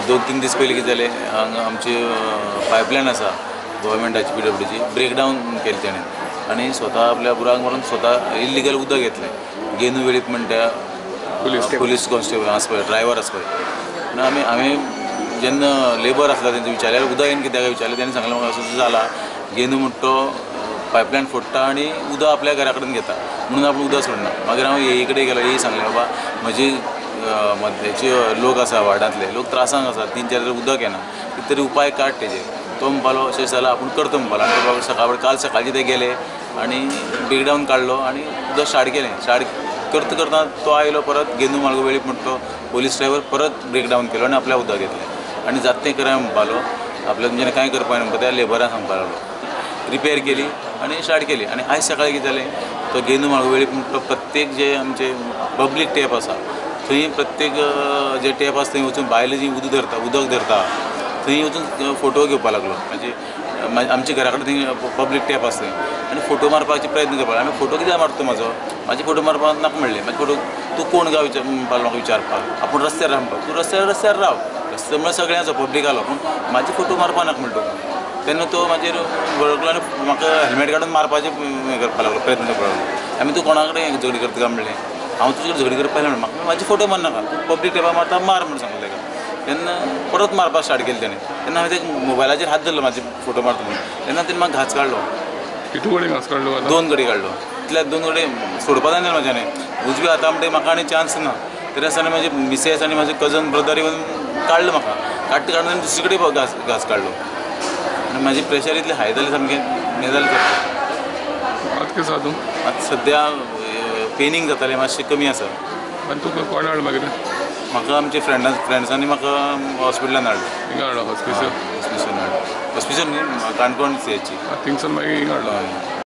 2-3 दीस पयलीं कितें जालें, हांगा आमची पायपलायन आसा गव्हर्मेंटाची PWDची, ब्रेकडावन केली तेणें आनी स्वता आपल्या बुराक मारून स्वता इल्लिगल उदक घेतलें. गेनू वेळीप म्हणटा पुलीस कॉन्स्टेबल आसा पळय, ड्रायव्हर आसा पळय. आनी आमी जेन्ना लेबर आसला तेंचे विचारल्यार उदक येवन कित्याक विचारलें, तेणें सांगलें म्हाका असो जाला, गेनू म्हणटा तो पायपलायन फोडटा आनी उदक आपल्या घरा कडेन घेता म्हणून आपूण उदक सोडना. मागीर हांव एई कडेन गेलो, एई सांगलें बाबा म्हजी मदल्याचे लोक आसा वार्डांतले लोक त्रासांक आसा, 3-4 उदक येना, कितें तरी उपाय काड तेजेर. तो म्हणपालो अशें जाल्यार आपूण करता म्हणपालो. आनी तो बाबा सकाळ काल सकाळचे ते गेले आनी ब्रेकडावन काडलो आनी उदक स्टार्ट केलें. स्टार्ट करता करता तो आयलो परत गेनू मालगो वेळीप म्हणटा तो पोलीस ड्रायव्हर परत ब्रेकडावन केलो आनी आपल्या उदक घेतलें आनी जाता तें करा म्हणपालो, आपल्या तुमच्यान कांय करपा न्हय म्हणपा त्या लेबराक सांगपाक लागलो. रिपेर केली आनी स्टार्ट केली. आनी आयज सकाळीं कितें जालें, तो गेनू मालगो वेळीप म्हणटा तो प्रत्येक जे आमचे पब्लीक टॅप आसा थंय प्रत्येक जे टॅप आसा थंय वचून बायलो जी उदक धरता थंय वचून फोटो घेवपाक लागलो. म्हणजे आमच्या घरा कडेन थंय पब्लीक टॅप आसा थंय आनी फोटो मारपाचे प्रयत्न करपाक. आमी फोटो कित्याक मारता म्हजो, म्हाजे फोटो मारपाक नाका म्हणलें. म्हाजे फोटो तूं कोण काय म्हणपाक म्हाका विचारपाक, आपूण रस्त्यार राव म्हणपाक, तूं रस्त्यार राव, रस्ते म्हळ्यार सगळ्यांचो पब्लिकालो, पूण म्हाजे फोटो मारपाक नाका म्हणटा. तेन्ना तो म्हाजेर भडकलो आनी म्हाका हेल्मेट काडून मारपाचें हें करपाक लागलो, प्रयत्न करपाक लागलो. आमी तूं कोणा कडेन झगडी करता काय म्हणलें, हांव तुजे कडेन झगडी करपाक म्हणलें, म्हाका म्हाजे फोटो मारनाका, तूं पब्लीक टॅपार मारता मार म्हूण सांगलें ताका. तेन्ना परत मारपाक स्टार्ट केलें तेणें. तेन्ना हांवें ते मोबायलाचेर हात धरलो म्हाजे फोटो मारता म्हणून. तेन्ना तेणें म्हाका घांस काडलो. कितू कडेन घांस काडलो? 2 कडेन काडलो. इतल्या 2 कडेन सोडपा जायना म्हाज्यान, उजव्या हाता म्हणटे म्हाका आनी चान्स ना. तरी आसतना म्हाजे मिसेस आनी म्हाजे कजन ब्रदर येवन काडलो म्हाका. काडटा काडून ताणें दुसरे कडेन घांस काडलो आनी म्हाजी प्रेशर इतलें हाय जालें सामकें, हें जालें. आतां कशें आसा तूं? आतां सद्या पेनींग जातालें मातशें कमी आसा. आनी तुका कोण हाडलो मागीर? म्हाका आमचे फ्रेंड्सांनी म्हाका हॉस्पिटलान हाडलो. हिंगा हाडलो? हॉस्पिटल हॉस्पिटल हाडलो. हॉस्पिटल न्ही, काणकोण CHC. थिंगसून मागीर हिंगा हाडलो.